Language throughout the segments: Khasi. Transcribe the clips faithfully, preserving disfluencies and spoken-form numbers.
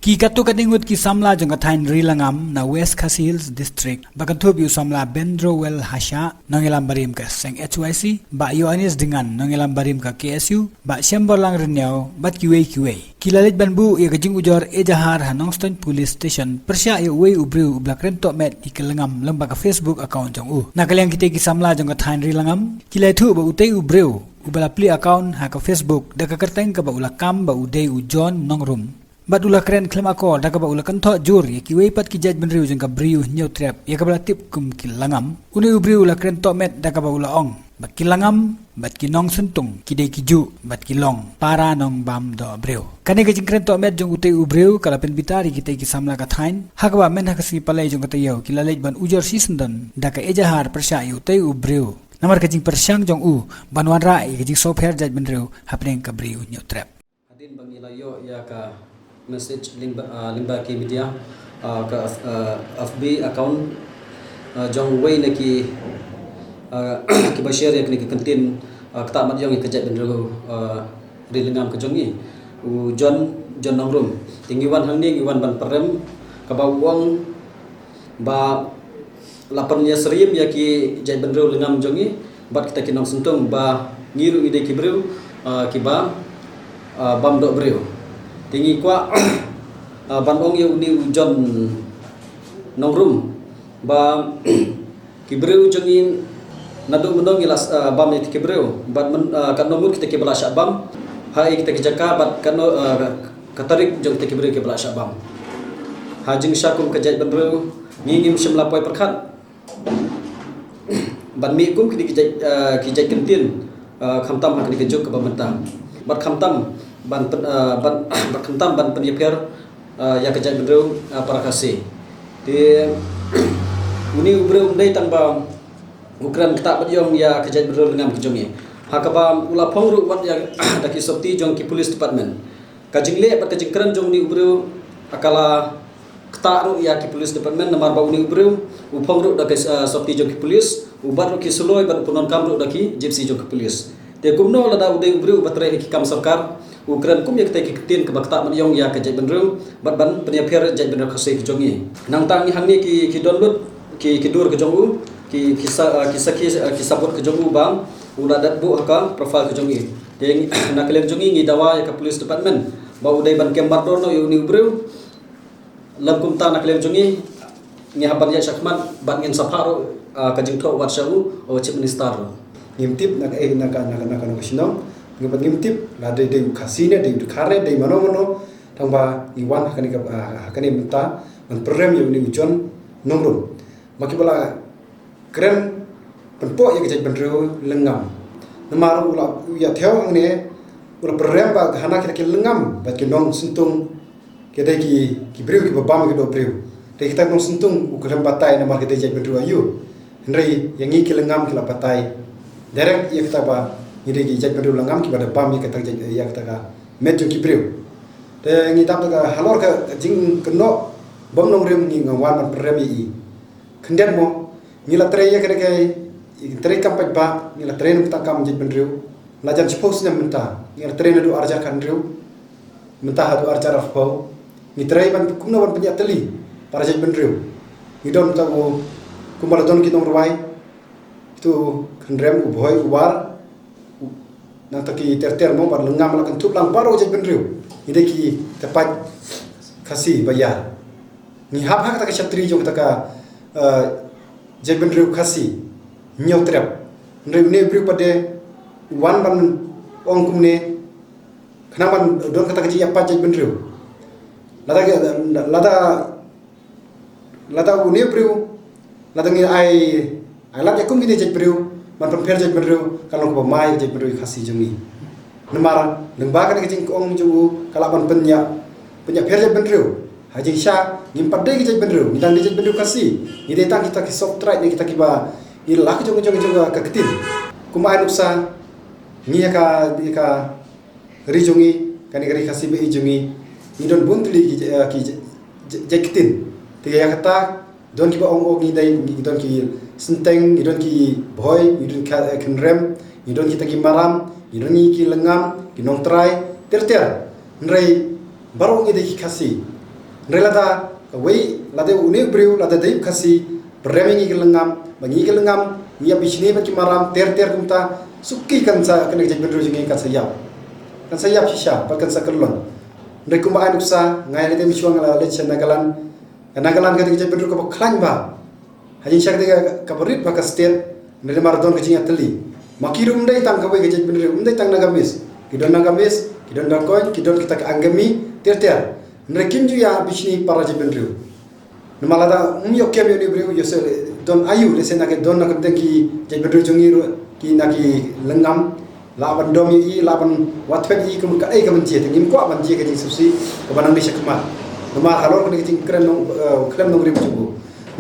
Ki katto katne ngut ki samla jong ka thaiñ Rilangam na West Khasi Hills District, ba kynthup ïa u samla Bendrowell Hashah, nongïalam barim ka seng H Y C, Bah Ïoannis Dengan, nongïalam barim ka K S U, Bah Shemborlang Rynniaw, bad kiwei kiwei, ki la leit ban buh ïa ka jingujor ejahar ha Nongstoiñ Police Station pyrshah ïa uwei u briew uba la kren tohmet ïa ki lengam lyngba ka Facebook account jong u. Na ka liang kitei ki samla jong ka thaiñ Rilangam ki la ïathuh ba utei u briew uba la plie account ha ka Facebook da ka kyrteng kaba u la kam ba u dei u John Nongrum, bad u la kren khlem akor da kaba u la kynthoh jur ïa kiwei pat ki jaitbynriew jong ka Bri u Hynñiewtrep, ïa kaba la tip kum ki Langam. Une u briew u la kren tohmet da kaba u la ong ba ki Langam bad ki Nongsyntung ki dei kijuh bad ki long para nongbam dohbriew. Kane ka jingkren tohmet jong utei u briew ka la pynbitar ïa kitei ki samla ka thaiñ, ha kaba mynta ha ka sngi Palei jong ka taïew ki la leit ban ujor shisyndon da ka ejahar pyrshah ïa utei u briew namar ka jingpyrshang jong u ban wanrah ïa ka jingsngewpher jaitbynriew hapdeng ka Bri u Hynñiewtrep. Hadien ba ngi la ïoh ïa ka message lyngba, ah, lyngba ki media, ah, ka, ah, F B account, ah, jong uwei na ki, ah, kiba share ïa kane ka kyntien, ah, ktah mat ïong ïa ka jaitbynriew, ah, Rilangam ka jong ngi, u John, John Nongrum. Te ngi wan hangne ngi wan ban pyrem kaba u ong ba la pynïasyriem ïa ki jaitbynriew Langam jong ngi bad kita ki Nongsyntung ba ngi ruh ngi dei ki briew, ah, kiba, ah, bam dohbriew. Te ngi kwah, ah, ban ong ïa une u John Nongrum ba ki briew jong ngi naduh mynno ngi la, ah, bam ïa kita ki briew bad myn, ah, katno mut kita kiba la shah bam ha ïa kita ki jaka bad katno, ah, ka tarik jong kita ki briew kiba la shah bam. Ha jingshisha kum ka jaitbynriew ngi ngim shym la poi pyrkhat ban mih kum kine ki jait, ah, ki jait kyntien, ah, khamtam ha kane ka juk kaba mynta. Bad khamtam ban pyn, ah, ban, bad khamtam ban pynïapher, ah, ïa ka jaitbynriew, ah, para Khasi. Te une u briew um dei tang ba u kren ktah mat ïong ïa ka jaitbynriew Langam ka jong ngi. Ha kaba u la phong ruh wat ïa da ki sopti jong ki police department. Ka jingleh bad ka jingkren jong une u briew ka la ktah ruh ïa ki police department namar ba une u briew u phong ruh da ka, ah, sopti jong ki police, u bat ruh ki suloi bad u pyndonkam ruh da ki jipsi jong ki police. Te kumno lada u dei u briew uba trei ha ki kam sorkar, u kren kum ïa kita ki ktien kaba ktah mat ïong ïa ka jaitbynriew bad ban pynïapher jaitbynriew Khasi ka jong ngi. Nangta ngi hangne ki, ki don lut ki, ki dur ka jong u, ki, ki sa, ah, ki sakhi, ah, ki sabut ka jong u ba u la dep buh ha ka profile ka jong ngi. Te ngi, na ka liang jong ngi ngi dawa ïa ka police department ba u dei ban kem mardor noh ïa une u briew. Lym kumta na ka liang jong ngi ngi hap ban ïaid shakhmat bad ngin sa phah ruh, ah, ka jingthoh wat sha u, u Chief Minister ruh. Ngim tip na ka, eh, na ka, na ka, na ka, na ka shnong. Ngim, ngim tip la dei, dei u Khasi ne, dei u Dkhar ne, dei mano mano. Tang ba ngi wan ha kane ka, ah, ha kane mynta ban pyrem ïa une u John Nongrum. Ba kiba la kren pynpoh ïa ka jaitbynriew Langam. Namar u la, u ïa thew hangne u la pyrem ba hana kita ki Langam bad ki Nongsyntung ki dei ki, ki briew kiba bam ïa ki dohbriew. Te kita Nongsyntung u khlem batai namar ki dei jaitbynriew aïu. Hynrei ïa ngi ki Langam ki la batai direct ïa kita ba ngi dei ki jaitbynriew Langam kiba da bam ïa kita jait, ïa kita ka met jong ki briew. Te ngi dap da ka halor ka jingkynnoh bym nongrim ngi nga wan ban pyrem ïa i. Khyndiat mo, ngi la trei ïa kane ka, trei kam paidbah, ngi la trei na bynta kam jaitbynriew. La jan shiphew snem mynta, ngi la trei naduh arhajar khathynriew mynta haduh arhajar arphew. Ngi trei ban kumno ban pynïaid tylli para jaitbynriew. Ngi don ta u, kumba la don ki nongrwai, tu Khynrem, u Bhoi, u War, nangta ki ter ter mo, bad Langam, la kynthup lang baroh jaitbynriew. Ngi dei ki tyrpait Khasi ba ïar. Ngi hap ha kata ka shatri jong kata ka, eh, jaitbynriew Khasi Hynñiewtrep. Hynrei une u briew pat de u wan ban ong kumne, khnang ban don kata ka jingïapat jaitbynriew. Lada, lada, lada une u briew, lada ngi ai, ai lad ïa kum kine jaitbynriew ban pynpher jaitbynriew, ka long kaba mai jaitbynriew Khasi jong ngi. Namar lyngba kane ka jingong jong u ka lah ban pynïa, pynïapher jaitbynriew. Ha jingshisha ngim pat dei ki jaitbynriew, ngi dang dei jaitbynriew Khasi. Ngi dei tang kita ki soft tribe ne kita kiba ngi la ka jong, jong, jong ka ktien. Kumba ai nuksa ngi ha ka, ha ka ri jong ngi, kane ka ri Khasi ba i jong ngi, ngi don bun tylli ki, eh, ki jait, jait, jait ktien. Te ïa kata don kiba ong, oh, ngi dei, ngi don ki Synteng, ngi don ki Bhoi, ngi don ka, eh, Khynrem, ngi don kita ki Maram, ngi don ngi ki Langam, ki Nongtrai, ter ter. Hynrei baroh ngi dei ki Khasi. Hynrei lada kawei, lada une u briew, lada dei u Khasi, pynrem ïa ngi ki lyngngam, ba ngi ki lyngngam ngi ïa bishni bad ki maram ter ter kumta, suki kan sa, kane ka jaitbynriew jong ngi kan sa ïap. Kan sa ïap shisha bad kan sa kyllon. Hynrei kumba ai nuksa, nga ïa lade mynshuwa nga la leit sha Nagaland. Ka Nagaland ka dei ka jaitbynriew kaba khlaiñ bha. Ha jingshisha ka dei kaba rit bha ka state, hynrei namar don ka jingïatylli. Ma ki ruh ym dei tang kawei ka jaitbynriew, ym dei tang Nagamese. Ki don Nagamese, ki don Rakhine, ki don kita ka Angami ter ter. Hynrei kim ju ïa bishni para jaitbynriew. Namar lada ym ïoh kem ïa une u briew, ïoh se don aïu, lehse na ki don na ka bynta ki jaitbynriew jong ngi ruh, ki na ki lyngngam, lah ban dom ïa i, lah ban wad thwet ïa i, kum kaei ka ban jia, te ngim kwah ban jia ka jingsngewsih kaba nang dei sha khmat. Namar halor kane ka jingkren nong, eh, khlem nongrim jong u.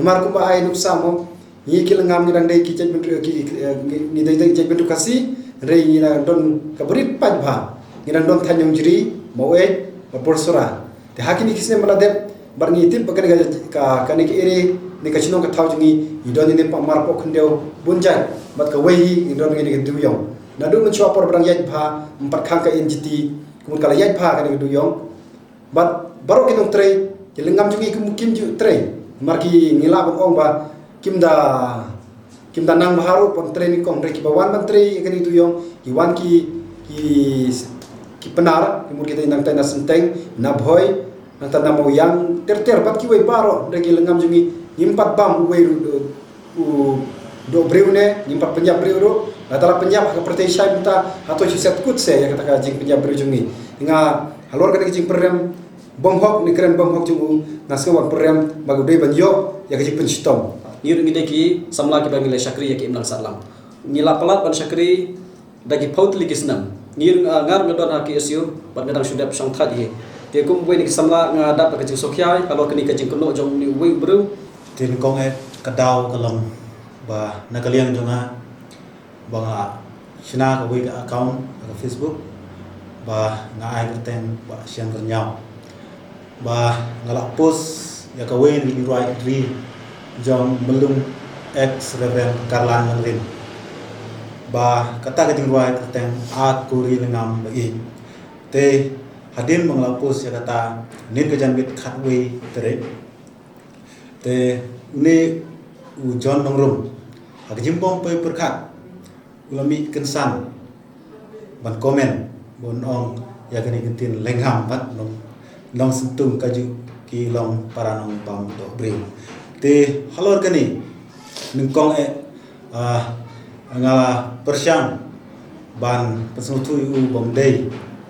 Namar kumba ai nuksa mo, ngi ki lyngngam ngi dang dei ki jaitbynriew, ki, eh, ngi, ngi dei, dei jaitbynriew Khasi, hynrei ngi dang don kaba rit paidbah. Ngi dang don thaiñ Nongjri, Maweit, bad Porsora. Te ha kine ki snem ba la dep, bad ngi tip ba kane ka, ka, kane ka area, ne ka shnong ka thaw jong ngi, ngi don ïa ne Pamar, Pohkhyndew, Bunjait, bad kawei hi, ngi don ïa ne ka Dewïong. Naduh mynshuwa por ba dang ïaid bha, ym pat khang ka N G T, kumta ka la ïaid bha kane ka Dewïong. Bad baroh ki nongtrei, ki lyngngam jong ngi kim, kim ju trei. Namar ki ngi lah ban ong ba kim da, kim da nang bha ruh ban trei nyngkong, hynrei kiba wan ban trei ïa kane ka Dewïong, ki wan ki, ki, ki Pnar, ki mut kita nangta na Synteng, na Bhoi, nangta na Mawiang, ter ter bad kiwei baroh, hynrei ki lyngngam jong ngi, ngim pat bam uwei ruh, u doh briew ne, ngim pat pynïap briew ruh, lada la pynïap ha ka pyrthei shai mynta, hato shu set kut se ïa kata ka jingpynïap briew jong ngi. Nga halor kane ka jingpynrem bymhok ne kren bymhok jong u, nga sngew ban pynrem ba u dei ban ïoh ïa ka jingpynshitom. Ngi ruh ngi dei ki samla kiba ngi la shakri ïa ka imlang sahlang. Ngi la palat ban shakri da ki phew tylli ki snem. Ngi ruh, ah, nga ruh nga don ha K S U bad nga dang shu dep shong thait hi. Te kum uwei na ki samla nga dap da ka jingsngewkhia halor kane ka jingkynnoh jong une uwei u briew. Te nyngkong eh ka daw ka long ba na ka liang jong nga ba nga shna kawei ka account ha ka Facebook ba nga ai kyrteng Bah Syieng Kyrñiaw. Ba nga la post ïa kawei na ki jingrwai ri jong Myllung, ex Reverend Karlan Lyngrin. Ba kata ka jingrwai kyrteng A Ko Ri Lyngngam Ba Ïeit. Te hadien ba nga la post ïa kata, mynnin ka janmiet khatwei tarik, te une u John Nongrum, ha ka jingbym poi pyrkhat, u la mih kynsan ban comment, ban ong ïa kane ka ktien Lyngngam bad nong, nong Syntung kajuh ki long para nongbam dohbriew. Te halor kane, nyngkong eh, ah, nga la pyrshang ban pynsngewthuh ïa u ba ym dei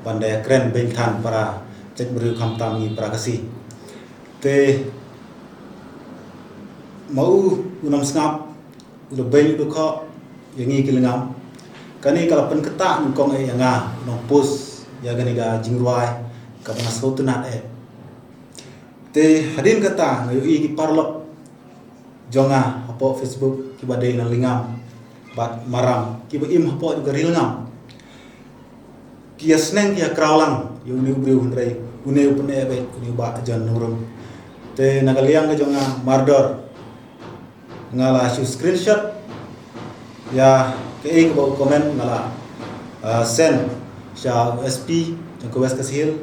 ban da ïakren beiñ than para jaitbynriew khamtam ngi para Khasi. Te ma u, u nym sngap, u la beiñ u dkhot ïa ngi ki lyngngam. Kane ka la pynkhiah nyngkong eh ïa nga, u nang post ïa kane ka jingrwai kaba nga sngewtynnat eh. Te hadien kata nga ïohi ki paralok jong nga hapoh Facebook kiba dei na Lyngngam bad Maram kiba im hapoh ka ri Lyngngam. Ki ïa sneng ki ïa kraw lang ïa une u briew, hynrei une u pyneh beit, une u Bah John Nongrum. Te na ka liang ka jong nga mardor, nga la shu screenshot ïa kaei kaba u comment, nga la, ah, send sha u S P jong ka West Khasi Hills.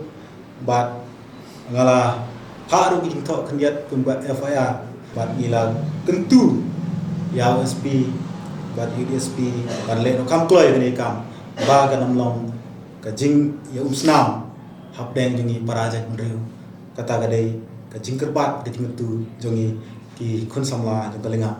Bad nga la phah ruh ki jingthoh khyndiat kumba F I R. Bad ngi la kyntu ïa u S P bad ïa u D S P ban leh noh kam kloi kane ka kam ba kan ym long ka jingïaumsnam hapdeng jong ngi para jaitbynriew. Kata ka dei ka jingkyrpad, ka jingkyntu jong ngi ki khun samla jong ka Lyngngam.